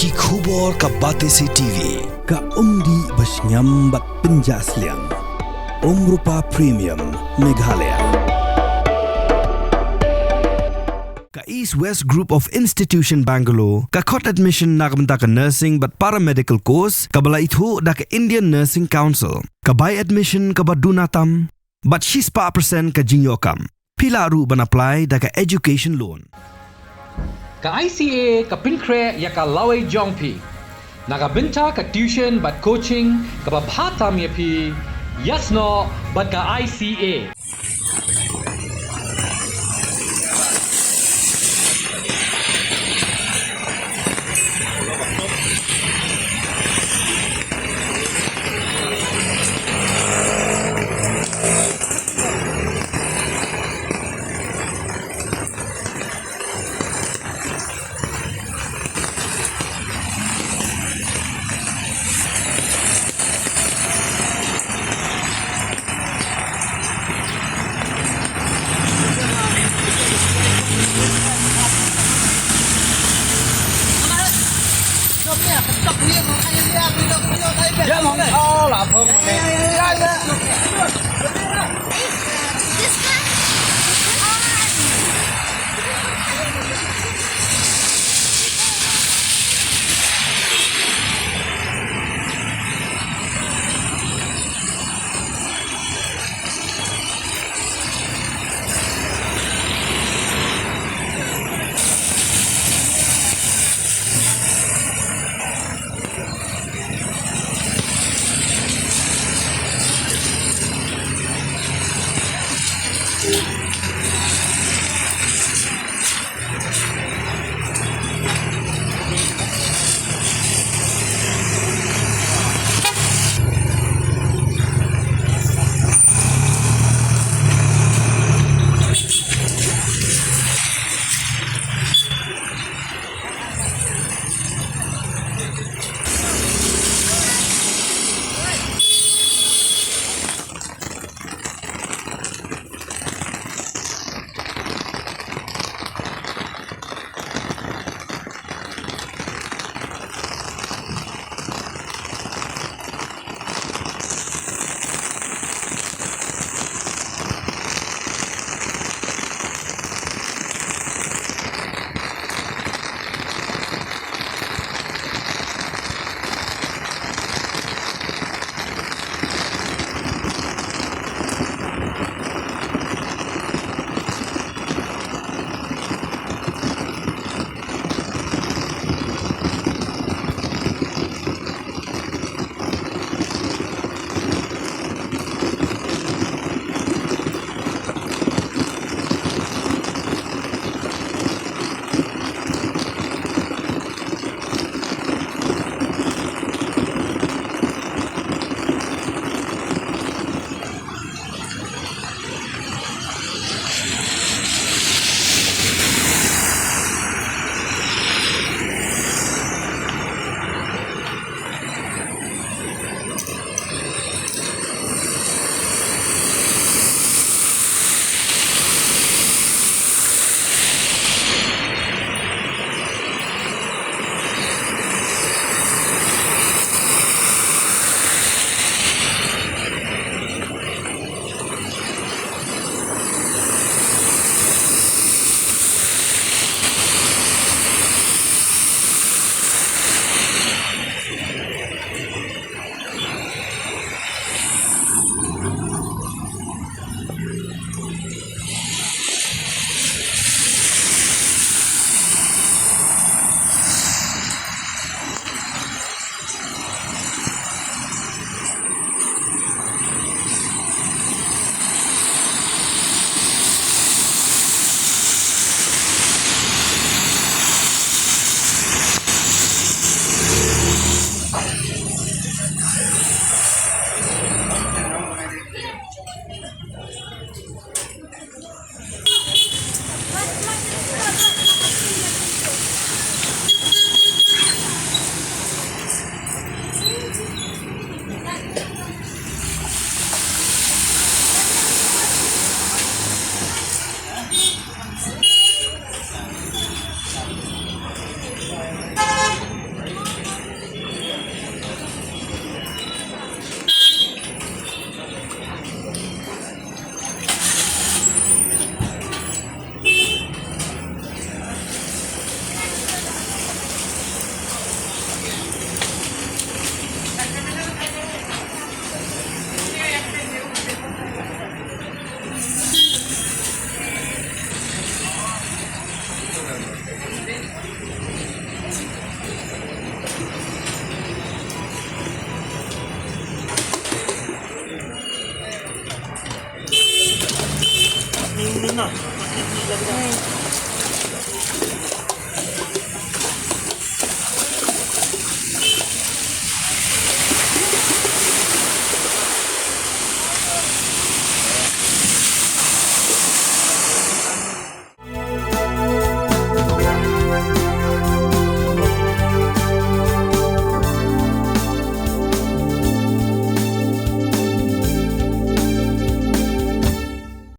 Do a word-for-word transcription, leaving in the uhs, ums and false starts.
Ki khubor ka Batesi T V, ka umdih ba shngiam bad pynjah sliang. Umrupa Premium, Meghalaya. Ka East West Group of Institution Bangalore, ka khot admission na ka bynta ka nursing bad paramedical course, kaba la ithuh da ka Indian Nursing Council, ka bai admission kaba duna tam, bad shispah percent ka jingïoh kam. Phi lah ruh ban apply da ka education loan. Ka I C A ka pynkhreh ïa ka lawei jong phi. Na ka bynta ka tuition bad coaching kaba bha tam ïa phi, ïasnoh bad ka I C A.